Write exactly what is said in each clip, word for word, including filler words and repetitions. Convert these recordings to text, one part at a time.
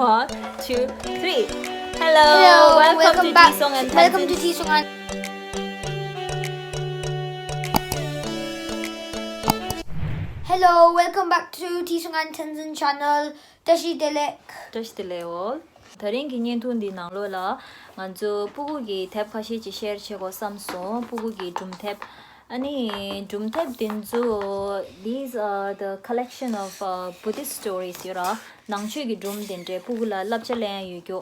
One, two, three. Hello, Hello, welcome welcome to back. Tisong and welcome to Tenzin. Tisong and Hello, welcome back to Tisong and Tenzin channel. བཀྲ་ཤིས་བདེ་ལེགས། བཀྲ་ཤིས་བདེ་ལེགས་འོ། དེ་རིང་གི་བརྙན་ཐུང་འདི་ནང་ལོགས་ལ་ང་ཚོ་སྤུ་གུ་གི་དེབ་ཁ་ཤས་ཅིག་ཤེར་བྱེད་དགོས་བསམ་སོང་། སྤུ་གུ་གི་སྒྲུང་དེབ། ཨ་ནི་སྒྲུང་དེབ་དེ་ཚོ། These are the collection of uh, Buddhist stories. ཡོད་ར། ནང་ཆོས་ཀྱི་སྒྲུང་དེ་འདྲའི་སྤུ་གུ་ལ་བསླབ་བྱ་ལེན་ཡ་ཡོད་རྒྱུ།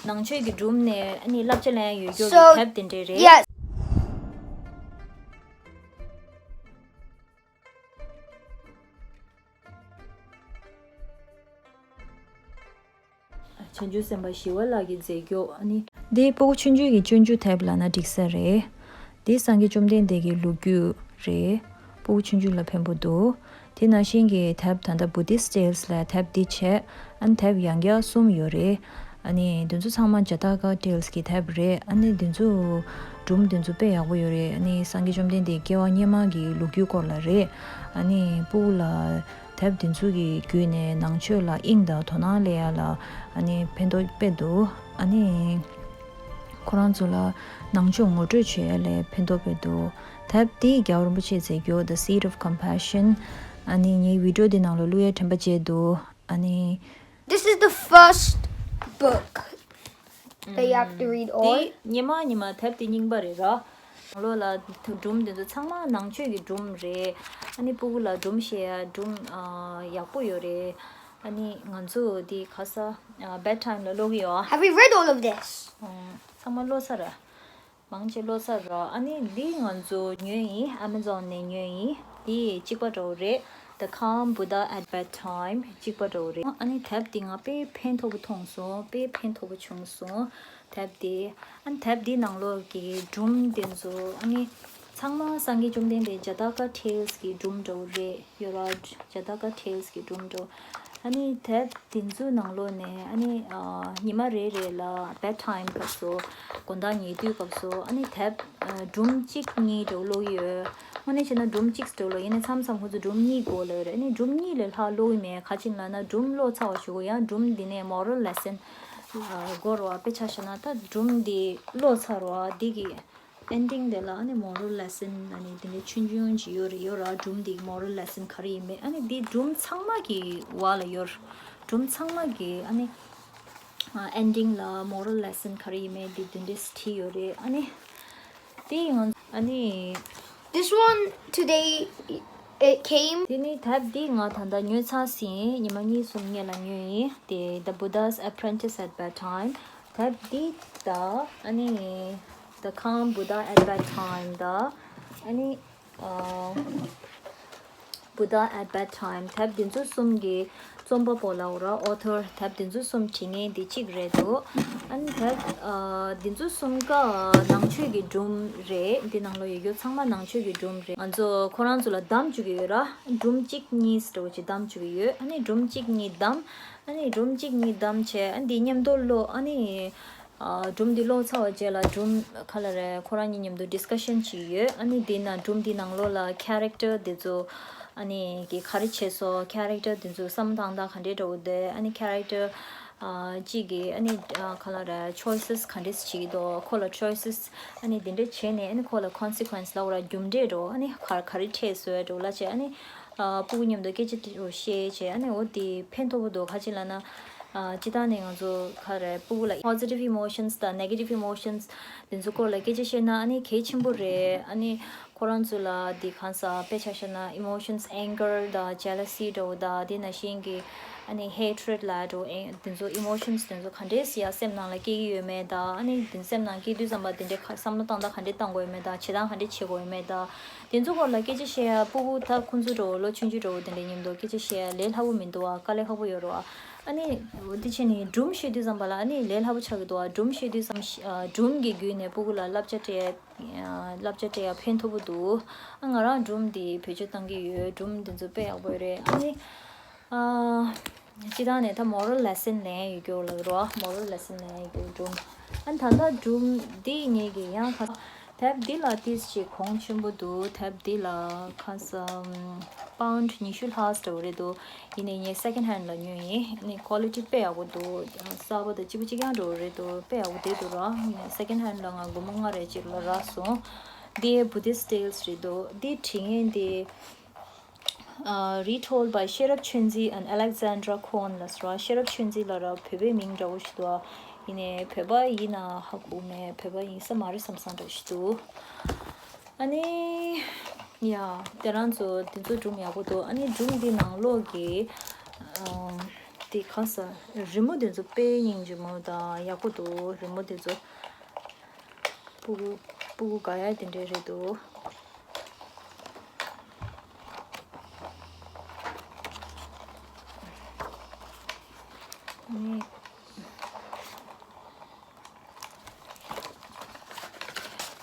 ནང་ཆོས་ཀྱི་སྒྲུང་ནས་ཨ་ནི་བསླབ་བྱ་ལེན་ཡ་ཡོད་རྒྱུ་གི So, དེབ་དེ་འདྲའི་རེད། Yes. བྱང་ཆུབ་སེམས་དཔའ་ཞི་བ་ལྷ་གིས་མཛད་རྒྱུ། ཨ་ནི་འདི་སྤུ་གུ་ཆུང་ཆུང་གི་སྤྱོད་འཇུག་དེབ་ལབ་ན་འགྲིག་ས་རེད། འདི་སངས་རྒྱས་བཅོམ་ལྡན་འདས་ཀྱི་ལོ་རྒྱུས་རེད། སྤུ་གུ་ཆུང་ཆུང་ལ་ཕན་པོ་འདུག་དེ་ནང་བཞིན་གྱི་དེབ་ད་ལྟ་Buddhist Tales ལབ་དེབ་འདི་བྱས། ཨ་ནི་དེབ་ཡང་བསྐྱར་གསུམ་ཡོད་རེད། ཨ་ནི་འདི་ཚོ་ཚང་མ་Jataka Tales གི་དེབ་རེད། ཨ་ནི་འདི་ཚོ་སྒྲུང་འདི་ཚོ་དཔེ་ཡག་པོ་ཡོད་རེད། ཨ་ནི་སངས་རྒྱས་བཅོམ་ལྡན་འདས་སྐྱེ་བ་སྔོན་མ་གི་ལོ་རྒྱུས་སྐོར་ལ་རེད། ཨ་ནི་སྤུ་གུ་ལ་དེབ་དེ་ཚོ་གི་བརྒྱུད་ནས་ནང་ཆོས་ལ་དབྱིངས་དང་དོ་སྣང་སླེབས་ཡ་ལ་ཨ་ནི་ཕན་ཐོགས་དཔེ་འདུག་ཨ་ནི་ཁོ་རང་ཚོ་ལ་ནང་ཆོས་ངོ་སྤྲོད་བྱེད་ཡ་ལ་ཕན་ཐོགས་དཔེ་འདུག་དེབ་དེ་རྒྱལ་བ་རིན་པོ་ཆེས་མཛད་རྒྱུ་The Seed of Compassion། ཨ་ནི་ངའི་བི་ཌིའོ་འདི་ནང་ལ་བླུག་ཡ་དྲན་པ་བརྗེད་འདུག་ཨ་ནི། This is the first book that you have to read all. དེ་ཉི་མ་ཉི་མ་དེབ་དེ་རྙིང་པ་རེད་ར། ནང་ལོགས་ལ་སྒྲུང་དེ་ཚོ་ཚང་མ་ནང་ཆོས་ཀྱི་སྒྲུང་རེད། ཨ་ནི་སྤུ་གུ་ལ་སྒྲུང་བཤད་ཡ་སྒྲུང་ཨ་ཡག་པོ་ཡོད་རེད། ཨ་ནི་ང་ཚོ་དེ་ཁ་ས་ཨ་bedtime ལ་ཀློག་གི་ཡོད་ཨ། Have we read all of this? ཨ་ཚང་མ་ཀློག་ཚར་ར། མང་ཆེ་ཀློག་ཚར་ར། ཨ་ནི་འདི་ང་ཚོ་ཉོས་ཡིན། Amazon ནས་ཉོས་ཡིན། འདི་གཅིག་པ་འདྲ་བོ་རེད། The Calm Buddha at Bedtime གཅིག་པ་འདྲ་བོ་རེད། ཨ་ནི་དེབ་འདི་ང་དཔེ་ཕན་ཐོགས་པོ་མཐོང་སོང་། དཔེ་ཕན་ཐོགས་པོ་བྱུང་སོང་། དེབ་འདི། ཨ་ནི་དེབ་འདི་ནང་ལོགས་ཀྱི་སྒྲུང་འདི་ཚོ་ཨ་ནི་ཚང་མ་སངས་རྒྱས་བཅོམ་ལྡན་འདས་Jataka Tales གི་སྒྲུང་འདྲ་བོ་རེད། ཡོད་ར། Jataka Tales གི་སྒྲུང་འདྲ་བོ། ཨ་ནི་དེབ་དེ་ཚོའི་ནང་ལོགས་ནས་ཨ་ནི་ཨ་ཉི་མ་རེ་རེ་ལ་bedtime སྐབས་སུ་དགོང་དག་ཉལ་དུས་སྐབས་སུ་ཨ་ནི་དེབ་ཨ་སྒྲུང་གཅིག་གཉིས་འདྲ་བོ་ཀློག་གི་ཡོད། དངོས་གནས་བྱས་ན་སྒྲུང་གཅིག་འདྲ་བོ་ཀློག་ཡིན་ནའི་མཚམས་མཚམས་ཁོང་ཚོ་སྒྲུང་གཉིས་དགོས་ལབ་ཡོད་རེད། ཨ་ནི་སྒྲུང་གཉིས་ལས་ལྷག་ཀློག་གི་མེད། ག་ཅིག་ལབ་ན་སྒྲུང་ཀློག་ཚར་བ་ཞུ་དགོས། ཡང་སྒྲུང་འདི་ནས་moral lesson ཨ་དགོས་རེད་བ། དཔེ་ཆ་བཞག་ན་ད་སྒྲུང་འདི་ཀློག་ཚར་བ་འདི་གི ending དེ་ལ་ཨ་ནི་moral lesson ཨ་ནི་དེ་འདྲའི་ཆུང་ཆུང་ཅིག་ཡོད་རེད། ཡོད་ར། སྒྲུང་འདི་moral lesson ག་རེ་ཡིན་མིན། ཨ་ནི་འདི་སྒྲུང་ཚང་མ་གི་བར་ལ་ཡོད། སྒྲུང་ཚང་མ་གི་ཨ་ནི་ཨ་ending ལ་moral lesson ག་རེ་ཡིན་མིན་འདི་དེ་འདྲས་བྲིས་ཡོད་རེད། ཨ་ནི་དེ་ང་ཨ་ནི། This one today, it came. དེ་ནི་དེབ་འདི་ང་ད་ལྟ་ཉོས་ཚར་ཟིན། ཉི་མ་གཉིས་གསུམ་སྔོན་ལ་ཉོས་ཡིན། དེ་The Buddha's Apprentice at Bedtime དེབ་འདི་དང་ཨ་ནི་The Calm Buddha at Bedtime དང་ཨ་ནི་ཨ་Buddha at Bedtime དེབ་འདི་ཚོ་གསུམ་གྱི་རྩོམ་པ་པོ་ལབ་དགོས་ར། author དེབ་འདི་ཚོ་གསུམ་བྲིས་མཁན་འདི་གཅིག་རེད་འདུག་ཨ་ནི་དེབ་ཨ་འདི་ཚོ་གསུམ་ཀ་ནང་ཆོས་ཀྱི་སྒྲུང་རེད། འདི་ནང་ལོགས་ཡོད་རྒྱུ་ཚང་མ་ནང་ཆོས་ཀྱི་སྒྲུང་རེད། ང་ཚོ་ཁོ་རང་ཚོ་ལ་བདམས་བཅུག་གི་ཡོད་ར། སྒྲུང་གཅིག་གཉིས་འདྲ་བོ་ཅིག་བདམས་བཅུག་གི་ཡོད། ཨ་ནི་སྒྲུང་གཅིག་གཉིས་བདམས། ཨ་ནི་སྒྲུང་གཅིག་གཉིས་བདམས་བྱས་ཨ་ནི་འདི་མཉམ་དུ་ཀློག་ཨ་ནི་ཨ་སྒྲུང་འདི་ཀློག་ཚར་བ་རྗེས་ལ་སྒྲུང་ག་ལ་རེད། ཁོ་རང་གཉིས་མཉམ་དུ་discussion བྱེད་ཀྱི་ཡོད། ཨ་ནི་འདི་ན་སྒྲུང་འདི་ནང་ལོགས་ལ་character འདི་ཚོ་ཨ་ནི་གི་ག་རེ་བྱས་སོང་། character འདི་ཚོ་བསམ་བློ་བཏང་སྟངས་ག་འདྲས་འདྲ་བོ་འདུག་ཨ་ནི་character ཨ་གཅིག་གིས་ཨ་ནི་ཨ་ག་ལ་རེད། choices ག་འདྲས་བྱེད་ཀྱི་འདུག་ཁོ་ལ་choices ཨ་ནི་འདི་འདྲས་བྱས་ནས་ཨ་ནི་ཁོ་ལ་consequence ལབ་དགོས་ར། རྒྱུ་འབྲས་འདྲ་བོ་ཨ་ནི་ག་ག་རེ་འཕྲད་སོང་འདྲ་བོ་ལབ་བྱས་ཨ་ནི་ཨ་སྤུ་གུ་མཉམ་དུ་སྐད་ཆ་དྲིས་བཤད་བྱས་ཨ་ནི་འོ་དེ་ཕན་ཐོགས་པོ་འདུག་ག་ཅི་ལབ་ན། ཨ་སྤྱིར་བཏང་ནས་ང་ཚོ་ག་རེ་སྤུ་གུ་ལ་positive emotions དང་negative emotions དེ་ཚོ་སྐོར་ལ་སྐད་ཆ་བཤད་ན་ཨ་ནི་གལ་ཆེན་པོ་རེད། ཨ་ནི་ཁོ་རང་ཚོ་ལ་དེ་གང་ཟག་དཔེ་ཆ་བཤད་ན་emotions anger དང་jealousy འདྲ་བོ་དང་དེ་ནང་བཞིན་གྱི་ཨ་ནི་hatred ལབ་འདྲ་བོ་དེ་ཚོ་emotions དེ་ཚོ་ག་འདྲས་ཡ་སེམས་ནང་ལ་སྐྱེ་གི་ཡོད་མེད་དང་ཨ་ནི་དེ་སེམས་ནང་སྐྱེ་དུས་ཙམ་པ་དེ་འདྲའི་ཁ་བསམ་བློ་བཏང་སྟངས་ག་འདྲས་བཏང་དགོས་ཡོད་མེད་དང་བྱེད་སྟངས་ག་འདྲས་བྱེད་དགོས་ཡོད་མེད་དང་དེ་ཚོ་སྐོར་ལ་སྐད་ཆ་བཤད་ཡ་སྤུ་གུ་ད་ཁོང་ཚོ་འདྲ་བོ་ལོ་ཆུང་ཆུང་འདྲ་བོ་དེ་འདྲའི་མཉམ་དུ་སྐད་ཆ་བཤད་ཡ་ལས་སླ་པོ་མི་འདུག་བ། དཀའ་ལས་ཁག་པོ་ཡོད་རེད་བ། ཨ་ནི་འོ་དེ་བྱས་ནས་སྒྲུང་བཤད་དུས་ཙམ་པ་ལ་ཨ་ནི་ལས་སླ་པོ་ཆགས་ཀྱི་འདུག་བ། སྒྲུང་བཤད་དུས་ཙམ་ཨ་སྒྲུང་གི་བརྒྱུད་ནས་སྤུ་གུ་ལ་བསླབ་བྱ་སྤྲད་ཡ་བསླབ་བྱ་སྤྲད་ཡ་ཕན་ཐོགས་པོ་འདུག་ཨ་ང་རང་སྒྲུང་འདི་བེད་སྤྱོད་བཏང་གི་ཡོད། སྒྲུང་འདི་ཚོ་དཔེ་ཡག་པོ་རེད། ཨ་ནི་ཨ་སྤྱིར་བཏང་ནས་ད་moral lesson ལེན་ཡོད་རྒྱུ་ལ་རོ། moral lesson ལེན་ཡོད་རྒྱུ་སྒྲུང་། ཨ་ནི་ད་ལྟ་སྒྲུང་འདི་ངེད་ཀྱི་ཡང་ཁ་ དེབ་འདི་ལ་ཏིས་ཅིག་གོང་ཆེན་པོ་འདུག་དེབ་འདི་ལ་ཁ་སང་པའུནཌ་ཉི་ཤུ་ལྷག་འདྲ་བོ་རེད་འདུག་ཡིན་ནའི་ངས་སེ་ཀེན་ཧན་ལ་ཉོས་ཡིན། ཨ་ནི་ཀོ་ལི་ཊི་དཔེ་ཡག་པོ་འདུག་གསར་པ་དང་གཅིག་པ་གཅིག་རྐྱང་འདྲ་བོ་རེད་འདུག་དཔེ་ཡག་པོ་བསྡད་འདུག་ར། ཡིན་ནའི་སེ་ཀེན་ཧན་ལ་ང་སྒོར་མོ་ལྔ་རེ་གཅིག་ལ་རག་སོང་། འདི་Buddhist Tales རེད་འདུག་འདི་བྲིས་མཁན་དེ་Retold by Sherab Chunzi and Alexandra Cohn ལབ་སོང་། ཤེས་རབ་ཆོས་འཛིན་ལབ་ར། བོད་པའི་མིང་འདྲ་བོ་ཞིག་འདུག་ཡིན་ནའི་བོད་པ་ཡིན་ན་ཧ་གོ་མེད། བོད་པ་ཡིན་ས་མ་རེད་བསམ་བསམ་འདྲ་ཞིག་འདུག་ཨ་ནི་ཡ། དེ་རང་ཚོ་དེ་ཚོ་སྒྲུང་ཡག་པོ་འདུག་ཨ་ནི་སྒྲུང་འདི་ནང་ལོགས་ཀྱི་དེ་ག་ས་རི་མོ་དེ་ཚོ་དཔེ་སྙིང་རྗེ་མོ་དང་ཡག་པོ་འདུག་རི་མོ་དེ་ཚོ། སྤུ་གུ་སྤུ་གུ་དགའ་ཡ་དེ་འདྲས་རེད་འདུག་ཨ་ནི།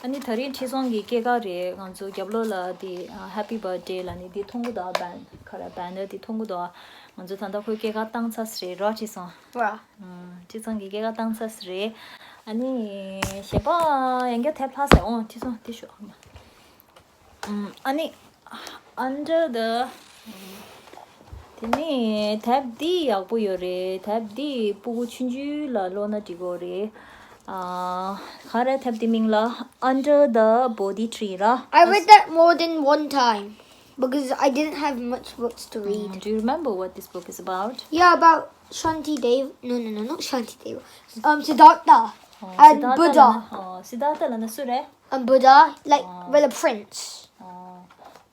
ཨ་ནི་དེ་རིང་ཁྲི་སྲོང་གི་སྐྱེས་སྐར་རེད། ང་ཚོ་རྒྱབ་ལོགས་ལ་དེ་Happy Birthday ལབ་ནི་དེ་མཐོང་གི་འདུག་བན་ག་རེ་བན་ནར་དེ་མཐོང་གི་འདུག་ང་ཚོ་ད་ལྟ་ཁོའི་སྐྱེས་སྐར་བཏང་ཚར་ཟེར་རེད་ར། ཁྲི་སྲོང་། ར། ཁྲི་སྲོང་གི་སྐྱེས་སྐར་བཏང་ཚར་ཟེར་རེད། ཨ་ནི་གཞན་པ་ཡང་བསྐྱར་དེབ་ལྷག་ཟེར། འོང་ཁྲི་སྲོང་དེ་ཤོག་ཨ་ནི་Under the དེ་ནས་དེབ་འདི་ཡག་པོ་ཡོད་རེད། དེབ་འདི་སྤུ་གུ་ཆུང་ཆུང་ལ་ཀློག་ན་འགྲིག་གོ་རེད། ཨ། ག་རེ་དེབ་འདི་མིང་ལ་Under the Bodhi Tree ར། I read that more than one time because I didn't have much books to read. Do you remember what this book is about? Yeah, about Shanti Dev. No, no, no, not Shanti Dev. Um, Siddhartha and Buddha. Siddhartha ལབ་ན་སུ་རེད། And Buddha, like, well, a prince.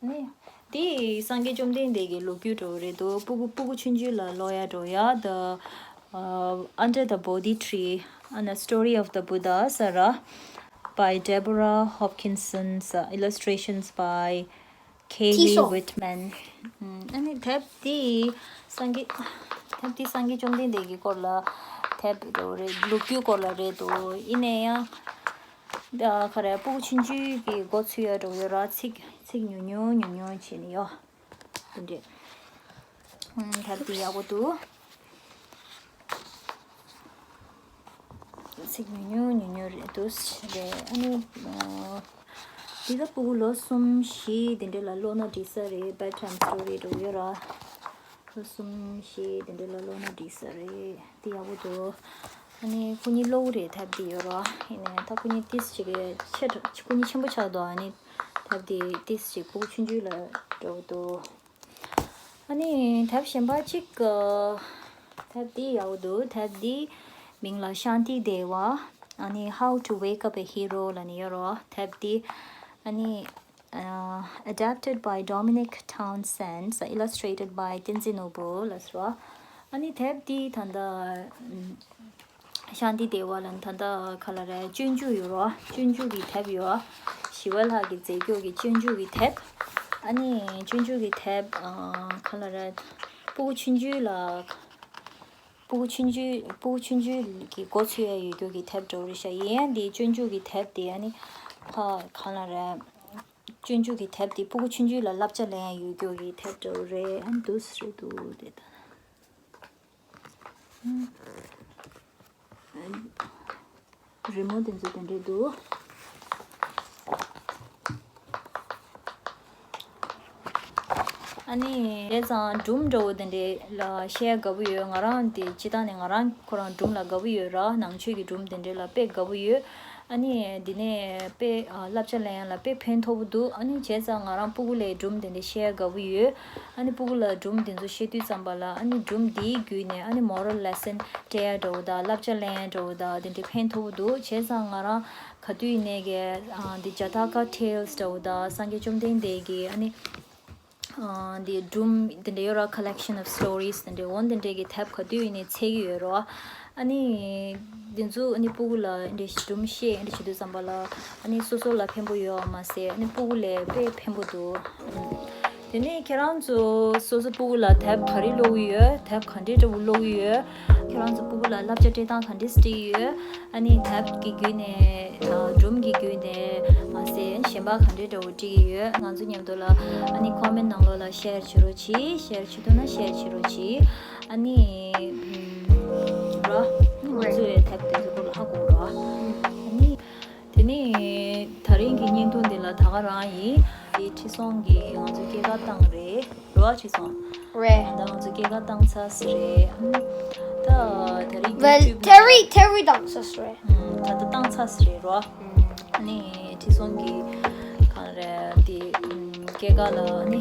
ནི། དེ་སངས་རྒྱས་བཅོམ་ལྡན་འདས་ཀྱི་ལོ་རྒྱུས་འདྲ་བོ་རེད་འདུག་སྤུ་གུ་སྤུ་གུ་ཆུང་ཆུང་ལ་ཀློག་ཡ་འདྲ་བོ་ཡ། The uh, Under the Bodhi Tree and the Story of the Buddha ཟེར་ར། By Deborah Hopkinson. Illustrations by Kaylee Whitman. ཨ་ནི་དེབ་དེ་སངས་རྒྱས་དེབ་དེ་སངས་རྒྱས་བཅོམ་ལྡན་འདས་ཀྱི་སྐོར་ལ་དེབ་འདྲ་བོ་རེད། ལོ་རྒྱུས་སྐོར་ལ་རེད་འདུག་ཡིན་ནའི་ཡང་། ཨ། ག་རེ་སྤུ་གུ་ཆུང་ཆུང་གི་མགོ་ཚོས་ཡ་འདྲ་བོ་ཡོད་ར། ཚིག་ཚིག་ཉུང་ཉུང་ཉུང་ཉུང་བྱས་ནས་ཡོད། དེ་འདྲས། ཨུམ། དེབ་དེ་ཡག་པོ་འདུག་ཚིག་ཉུང་ཉུང་ཉུང་ཉུང་རེད་འདུག་རེད། ཨ་ནི། ཨ། འདི་ག་སྤུ་གུ་ལོ་གསུམ་བཞི་དེ་འདྲས་ལ་ཀློག་ན་འགྲིག་ས་རེད། Bedtime story འདྲ་བོ་ཡོད་ར། ལོ་གསུམ་བཞི་དེ་འདྲས་ལ་ཀློག་ན་འགྲིག་ས་རེད། དེ་ཡག་པོ་འདུག་ཨ་ནི་ཁོ་གཉིས་ཀློག་གི་རེད། དེབ་དེ་ཡོད་ར། ཡིན་ནའི་ད་ཁོ་གཉིས་ཏིས་ཅིག་ཆེ་ཁོ་གཉིས་ཆེན་པོ་ཆགས་འདུག་ཨ་ནི་དེབ་དེ་ཏིས་ཅིག་སྤུ་གུ་ཆུང་ཆུང་ལ་འདྲ་བོ་འདུག་ཨ་ནི་དེབ་གཞན་པ་གཅིག་དེབ་དེ་ཡག་པོ་འདུག་དེབ་དེ་མིང་ལ་ཤཱནྟི་དེ་ཝ། ཨ་ནི་How to Wake Up a Hero ལབ་ནི་ཡོད་ར། དེབ་དེ་ཨ་ནི། Uh, adapted by Dominic Townsend, illustrated by Tenzin Nobuo ལབ་སོང་། ཨ་ནི་དེབ་འདི་ད་ལྟ་ཤཱནྟི་དེ་ཝ་ལ་ད་ལྟ་ག་ལ་རེད། སྤྱོད་འཇུག་ཡོད་རོ། སྤྱོད་འཇུག་གི་དེབ་ཡོད། ཞི་བ་ལྷ་གི་མཛད་སྒོ་གི་སྤྱོད་འཇུག་གི་དེབ། ཨ་ནི་སྤྱོད་འཇུག་གི་དེབ་ཨ་ག་ལ་རེད། སྤུ་གུ་ཆུང་ཆུང་ལ། སྤུ་གུ་ཆུང་ཆུང་སྤུ་གུ་ཆུང་ཆུང་གི་མགོ་ཚོས་ཡ་ཡོད་རྒྱུ་གི་དེབ་འདྲ་བོ་རེད་ཤག་ཡིན་ཡང་འདི་སྤྱོད་འཇུག་གི་དེབ་དེ་ཨ་ནི་ཕ་གང་ལ་རེད། སྤྱོད་འཇུག་གི་དེབ་དེ་སྤུ་གུ་ཆུང་ཆུང་ལ་བསླབ་བྱ་ལེན་ཡ་ཡོད་རྒྱུ་གི་དེབ་འདྲ་བོ་རེད། ཨ་ནི་འདུག་སེ་རེད་འདུག་དེ་ད། རི་མོ་དེ་ཚོ་དེ་འདྲས་འདུག་ཨ་ནི་བྱས་ཙང་སྒྲུང་འདྲ་བོ་དེ་འདྲས་ལ་བཤད་དགའ་པོ་ཡོད། ང་རང་དེ་སྤྱིར་བཏང་ནས་ང་རང་ཁོ་རང་སྒྲུང་ལ་དགའ་པོ་ཡོད་ར། ནང་ཆོས་ཀྱི་སྒྲུང་དེ་འདྲས་ལ་དཔེ་དགའ་པོ་ཡོད། ཨ་ནི་འདི་ནས་དཔེ་ཨ་བསླབ་བྱ་ལེན་ཡ་ལ་དཔེ་ཕན་ཐོགས་པོ་འདུག་ཨ་ནི་བྱས་ཙང་ང་རང་སྤུ་གུ་ལ་སྒྲུང་དེ་འདྲས་བཤད་དགའ་པོ་ཡོད། ཨ་ནི་སྤུ་གུ་ལ་སྒྲུང་དེ་ཚོ་བཤད་དུས་ཙམ་པ་ལ་ཨ་ནི་སྒྲུང་འདིའི་བརྒྱུད་ནས་ཨ་ནི་moral lesson སྤྲད་ཡ་འདྲ་བོ་དང་བསླབ་བྱ་ལེན་ཡ་འདྲ་བོ་དང་དེ་འདྲས་ཕན་ཐོགས་པོ་འདུག་བྱས་ཙང་ང་རང་ག་དུས་ཡིན་ནའི་གི་ཨ་འདི་Jataka Tales འདྲ་བོ་དང་སངས་རྒྱས་བཅོམ་ལྡན་འདས་ཀྱི་ཨ་ནི། ཨ་འདི་སྒྲུང་དེ་འདྲ་ཡོད་ར། Collection of stories དེ་འདྲ་འོ་དེ་འདྲ་གི་དེབ་ག་དུས་ཡིན་ནའི་འཚོལ་གི་ཡོད་རོ། ཨ་ནི་འདི་ཚོ་ཨ་ནི་སྤུ་གུ་ལ་འདི་འདྲ་སྒྲུང་བཤད་འདི་འདྲ་བྱེད་དུས་ཙམ་པ་ལ་ཨ་ནི་སོ་སོ་ལ་ཕན་པོ་ཡོད་མ་ཟད་ཨ་ནི་སྤུ་གུ་ལ་དཔེ་ཕན་པོ་འདུག་དེ་ནས་ཁྱེད་རང་ཚོ་སོ་སོ་སྤུ་གུ་ལ་དེབ་ག་རེ་ཀློག་གི་ཡོད། དེབ་ག་འདྲའི་འདྲ་བོ་ཀློག་གི་ཡོད། ཁྱེད་རང་ཚོ་སྤུ་གུ་ལ་བསླབ་བྱ་སྤྲད་སྟངས་ག་འདྲས་སྤྲད་ཀྱི་ཡོད། ཨ་ནི་དེབ་ཀྱི་བརྒྱུད་ནས་ཨ་སྒྲུང་གི་བརྒྱུད་ནས་མ་ཟད་གཞན་པ་ག་འདྲའི་འདྲ་བོ་སྤྲད་ཀྱི་ཡོད། ང་ཚོ་མཉམ་དུ་ལ་ཨ་ནི་comment ནང་ལོགས་ལ་share བྱེད་རོགས་གྱིས། share བྱེད་ཐུབ་ན་share བྱེད་རོགས་གྱིས། ཨ་ནི་ཨམ་ར་ང་ཚོའི་དེབ་དེ་ཚོ་སྐོར་ལ་ཧ་གོ་ར། ཨ་ནི་དེ་ནས་ད་ རིང་གི་བརྙན་ཐུང་འདི་ལ་ད་ག་རང་ཡིན། དེ་ཁྲི་སྲོང་གིས་ང་ཚོ་སྐྱེས་སྐར་བཏང་རེད། རོ་ཁྲི་སྲོང་། རེད། ད་ང་ཚོ་སྐྱེས་སྐར་བཏང་ཚར་ཟིན་རེད། ཨ་ནི་ད་ད་རིང་ཝེལ། YouTube ཐེ་རི་ཐེ་རི་དང་སོ་སོ་རེད། ད་ལྟ་བཏང་ཚར་ཟིན་རེད་རོ། ཨ་ནི་ཁྲི་སྲོང་གིས་གང་རེད་དེ་སྐྱེས་སྐར་ལ་ཨ་ནི་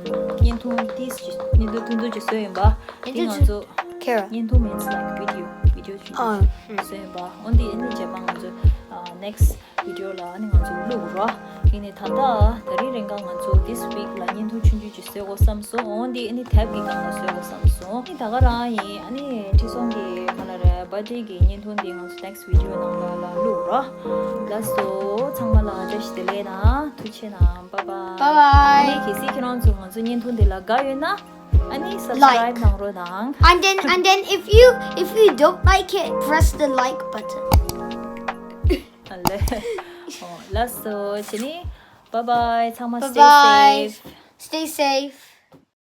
བརྙན་ཐུང་ཏིས་ཅིག་བརྙན་ཐུང་ཐུང་ཐུང་ཅིག་བཟོས་ཡིན་པ། དེ་ང་ཚོ་ཁེ་ར། བརྙན་ཐུང་མིན་ལ་བི་ཌི་ཡོ་བི་ཌི་ཡོ་ཅིག་ཨ། བཟོས་ཡིན་པ། འོན་ཏེ་ཨ་ནི་རྗེས་མ་ང་ཚོ་next video ལ་ཨ་ནི་ང་ཚོ་བླུག་རོགས། ཡིན་ནའི་ད་ལྟ་ད་རིང་རིང་ག་ང་ཚོ་this week ལ་བརྙན་ཐུང་ཆུང་ཆུང་ཅིག་བཟོ་དགོས་བསམ་སོང་། འོན་ཏེ་ཨ་ནི་དེབ་ཀྱི་སྒང་ལ་བཟོ་དགོས་བསམ་སོང་། ཨ་ནི་ད་ག་རང་ཡིན། ཨ་ནི་ཁྲི་སྲོང་གི་ག་ལ་རེད་བར་ཌེ་གི་བརྙན་ཐུང་འདི་ང་ཚོ་next video ནང་ལ་ལ་བླུག་རོགས། ལགས་སོ། ཚང་མ་ལ་བཀྲ་ཤིས་བདེ་ལེགས་དང་ཐུགས་རྗེ་ཆེ་གནང་། bye bye bye bye། ཨ་ནི་གལ་སྲིད་ཁྱེད་རང་ཚོ་ང་ཚོ་བརྙན་ཐུང་འདི་ལ་དགའ་ཡོད་ན་ཨ་ནི་subscribe གནང་རོགས་གནང་། And then and then if you if you don't like it, press the like button. ཨ་ལེ། ཨོ་ལགས་སོ། བྱས་ནས་bye bye། ཚང་མ་Bye stay bye. safe. Stay safe.